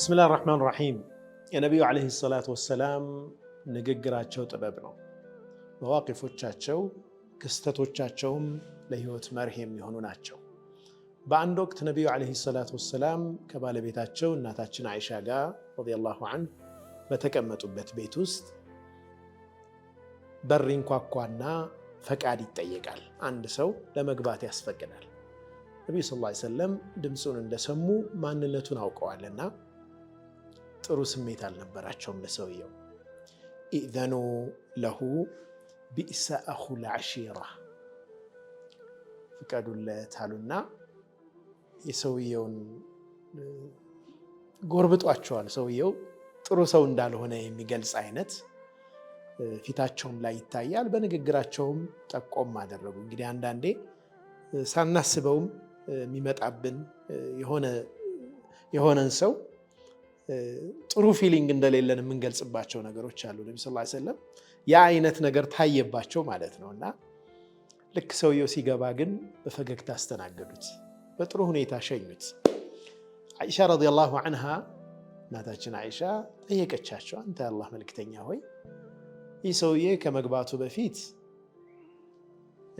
بسم الله الرحمن الرحيم። የነቢዩ عليه الصلاة والسلام ንግግራቸው ጥበብ ነው። መዋቂፎቻቸው ክስተቶቻቸውም ለህይወት መርህ የሚሆኑ ናቸው። በአንድ ወቅት ነቢዩ عليه الصلاة والسلام ከባለቤታቸው እናታችን አይሻ ጋር رضي الله عنها በተቀመጡበት ቤት ውስጥ በር ይንኳኳና ፈቃድ ይጠየቃል። አንድ ሰው ለመግባት ያስፈቅዳል። ነቢዩ صلى الله عليه وسلم ድምፁን እንደሰሙ ማንነቱን አውቀዋልና ጥሩ ስሜት አልነበራቸውም ለሰውየው። إئذنوا له بئس أخو العشيرة ፍቀዱለት አሉና የሰውየውን ጎርብጧቸዋል። ሰውየው ጥሩ ሰው እንዳልሆነ የሚገልጽ አይነት ፊታቸውም ላይ ይታያል። በንግግራቸውም ጠቆም አደረጉ። እንግዲህ አንዳንዴ ሳናስበውም የሚመጣብን የሆነን ሰው ጥሩ feeling እንደሌለን የምንገልጽባቸው ነገሮች አሉ። ነቢ صلى الله عليه وسلم ያ አይነት ነገር ታየባቸው ማለት ነው። እና ልክ ሰውየው ሲገባ ግን በፈገግታ አስተናገዱት፣ በጥሩ ሁኔታ ሸኙት። አይሻ رضي الله عنها እናታችን አይሻ ጠየቀቻቸው፣ አንተ የአላህ መልክተኛ ሆይ ይህ ሰውዬ ከመግባቱ በፊት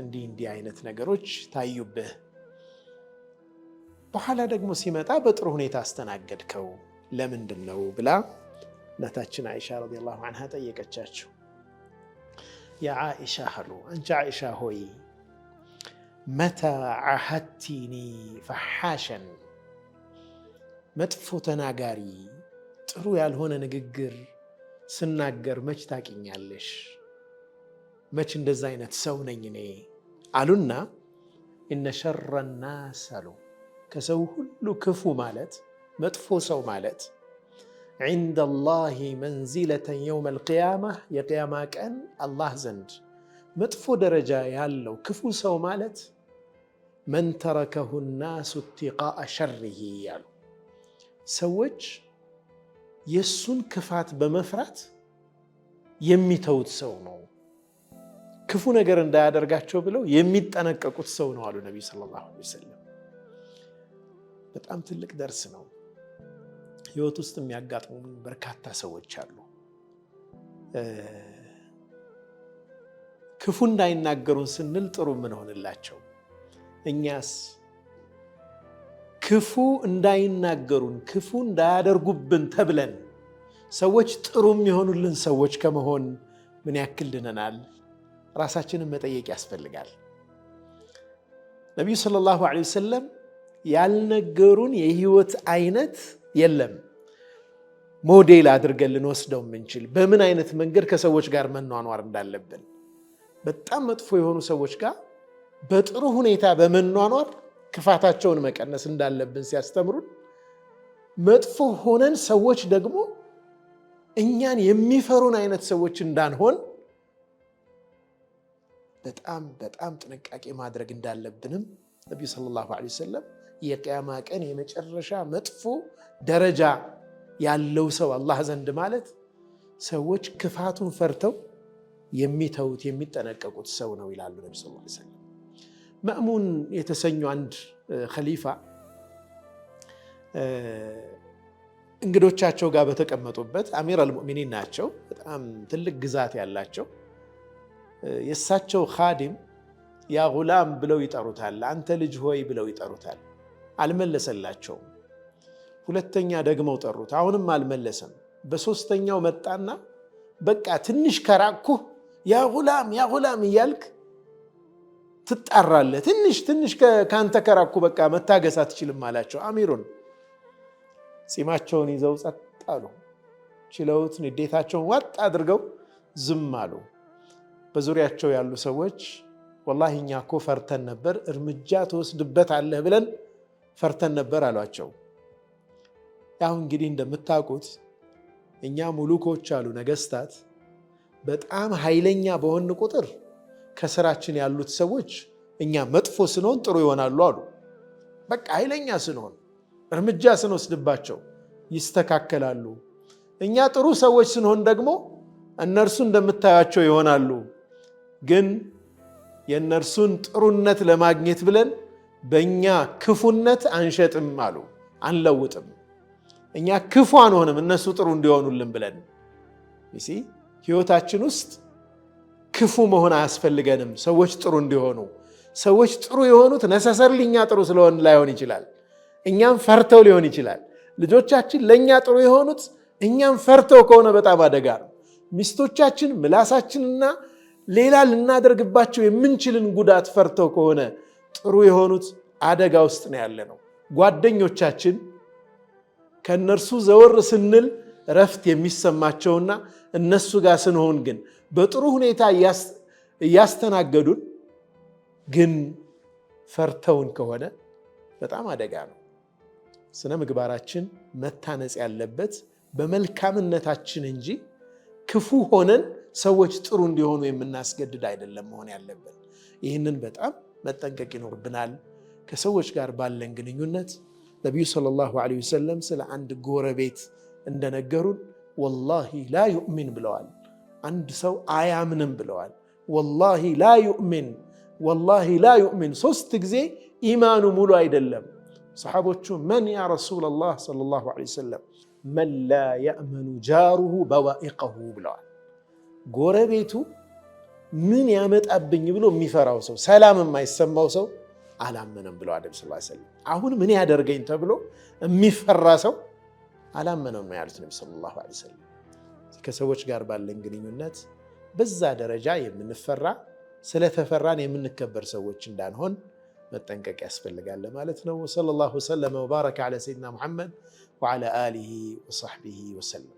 እንዲህ እንዲህ አይነት ነገሮች ታዩብህ፣ በኋላ ደግሞ ሲመጣ በጥሩ ሁኔታ አስተናገድከው ለምንድን ነው ብላ እናታችን አይሻ ረዲየላሁ ዐንሃ ጠየቀቻቸው። ያ ዓኢሻ አሉ፣ አንቺ ዓኢሻ ሆይ መታ ዓሃድቲኒ ፈሓሸን፣ መጥፎ ተናጋሪ ጥሩ ያልሆነ ንግግር ስናገር መች ታቂኛለሽ? መች እንደዛ አይነት ሰው ነኝ እኔ አሉና፣ እነ ሸረ ናስ አሉ ከሰው ሁሉ ክፉ ማለት መጥፎ ሰው ማለት ዒንደ ላሂ መንዚለተን የውም አልቅያማ የቅያማ ቀን አላህ ዘንድ መጥፎ ደረጃ ያለው ክፉ ሰው ማለት መን ተረከሁ ናሱ ኢብቲቃአ ሸሪሂ ያሉ ሰዎች የእሱን ክፋት በመፍራት የሚተውት ሰው ነው። ክፉ ነገር እንዳያደርጋቸው ብለው የሚጠነቀቁት ሰው ነው አሉ ነቢዩ ሰለላሁ ዐለይሂ ወሰለም። በጣም ትልቅ ደርስ ነው። ህይወት ውስጥ የሚያጋጥሙ በርካታ ሰዎች አሉ። ክፉ እንዳይናገሩን ስንል ጥሩ የምንሆንላቸው፣ እኛስ ክፉ እንዳይናገሩን ክፉ እንዳያደርጉብን ተብለን ሰዎች ጥሩ የሚሆኑልን ሰዎች ከመሆን ምን ያክል ድነናል? ራሳችንን መጠየቅ ያስፈልጋል። ነቢዩ ሰለላሁ ዐለይሂ ወሰለም ያልነገሩን የህይወት አይነት የለም። ሞዴል አድርገን ልንወስደው የምንችል በምን አይነት መንገድ ከሰዎች ጋር መኗኗር እንዳለብን፣ በጣም መጥፎ የሆኑ ሰዎች ጋር በጥሩ ሁኔታ በመኗኗር ክፋታቸውን መቀነስ እንዳለብን ሲያስተምሩን፣ መጥፎ ሆነን ሰዎች ደግሞ እኛን የሚፈሩን አይነት ሰዎች እንዳንሆን በጣም በጣም ጥንቃቄ ማድረግ እንዳለብንም ነቢዩ ሰለላሁ ዐለይሂ ወሰለም የቅያማ ቀን የመጨረሻ መጥፎ ደረጃ ያለው ሰው አላህ ዘንድ ማለት ሰዎች ክፋቱን ፈርተው የሚተዉት የሚጠነቀቁት ሰው ነው ይላሉ ነቢ ስ ሰለም። መእሙን የተሰኙ አንድ ኸሊፋ እንግዶቻቸው ጋር በተቀመጡበት አሚር አልሙእሚኒን ናቸው፣ በጣም ትልቅ ግዛት ያላቸው። የእሳቸው ኻዲም ያ ጉላም ብለው ይጠሩታል፣ አንተ ልጅ ሆይ ብለው ይጠሩታል። አልመለሰላቸውም። ሁለተኛ ደግመው ጠሩት፣ አሁንም አልመለሰም። በሶስተኛው መጣና በቃ ትንሽ ከራቅኩህ ያ ጉላም ያ ጉላም እያልክ ትጣራለህ። ትንሽ ትንሽ ከአንተ ከራቅኩ በቃ መታገስ አትችልም አላቸው። አሚሩን ፂማቸውን ይዘው ጸጥ አሉ። ችለውት ንዴታቸውን ዋጥ አድርገው ዝም አሉ። በዙሪያቸው ያሉ ሰዎች ወላሂ እኛ እኮ ፈርተን ነበር፣ እርምጃ ትወስድበታለህ ብለን ፈርተን ነበር አሏቸው። ያው እንግዲህ እንደምታውቁት እኛ ሙሉኮች አሉ ነገስታት፣ በጣም ኃይለኛ በሆን ቁጥር ከስራችን ያሉት ሰዎች እኛ መጥፎ ስንሆን ጥሩ ይሆናሉ አሉ። በቃ ኃይለኛ ስንሆን እርምጃ ስንወስድባቸው ይስተካከላሉ። እኛ ጥሩ ሰዎች ስንሆን ደግሞ እነርሱ እንደምታያቸው ይሆናሉ። ግን የእነርሱን ጥሩነት ለማግኘት ብለን በእኛ ክፉነት አንሸጥም አሉ፣ አንለውጥም። እኛ ክፉ አንሆንም እነሱ ጥሩ እንዲሆኑልን ብለን። You see፣ ህይወታችን ውስጥ ክፉ መሆን አያስፈልገንም ሰዎች ጥሩ እንዲሆኑ። ሰዎች ጥሩ የሆኑት necessarily እኛ ጥሩ ስለሆን ላይሆን ይችላል። እኛን ፈርተው ሊሆን ይችላል። ልጆቻችን ለእኛ ጥሩ የሆኑት እኛን ፈርተው ከሆነ በጣም አደጋ ነው። ሚስቶቻችን ምላሳችንና ሌላ ልናደርግባቸው የምንችልን ጉዳት ፈርተው ከሆነ ጥሩ የሆኑት አደጋ ውስጥ ነው ያለነው። ጓደኞቻችን ከእነርሱ ዘወር ስንል እረፍት የሚሰማቸውና እነሱ ጋር ስንሆን ግን በጥሩ ሁኔታ እያስተናገዱን ግን ፈርተውን ከሆነ በጣም አደጋ ነው። ስነ ምግባራችን መታነጽ ያለበት በመልካምነታችን እንጂ ክፉ ሆነን ሰዎች ጥሩ እንዲሆኑ የምናስገድድ አይደለም መሆን ያለብን። ይህንን በጣም መጠንቀቅ ይኖርብናል። ከሰዎች ጋር ባለን ግንኙነት ነቢዩ ሰለላሁ ዐለይሂ ወሰለም ስለ አንድ ጎረቤት እንደነገሩን ወላሂ ላ ዩእሚን ብለዋል። አንድ ሰው አያምንም ብለዋል። ወላሂ ላ ዩእሚን፣ ወላሂ ላ ዩእሚን፣ ሶስት ጊዜ ኢማኑ ሙሉ አይደለም። ሰሓቦቹ መን ያ ረሱለላህ ሰለላሁ ዐለይሂ ወሰለም? መን ላ የእመኑ ጃሩሁ በዋኢቀሁ ብለዋል። ጎረቤቱ ምን ያመጣብኝ ብሎ የሚፈራው ሰው፣ ሰላም የማይሰማው ሰው አላመነም ብለዋል ነቢ ሰለላሁ ዐለይሂ ወሰለም። አሁን ምን ያደርገኝ ተብሎ የሚፈራ ሰው አላመነም ነው ያሉት ነቢ ሰለላሁ ዐለይሂ ወሰለም። ከሰዎች ጋር ባለን ግንኙነት በዛ ደረጃ የምንፈራ፣ ስለተፈራን የምንከበር ሰዎች እንዳንሆን መጠንቀቅ ያስፈልጋል ለማለት ነው። ወሰለላሁ ወሰለመ ወባረከ ዐላ ሰይዲና ሙሐመድ ወዐላ አሊሂ ወሰሕቢሂ ወሰለም።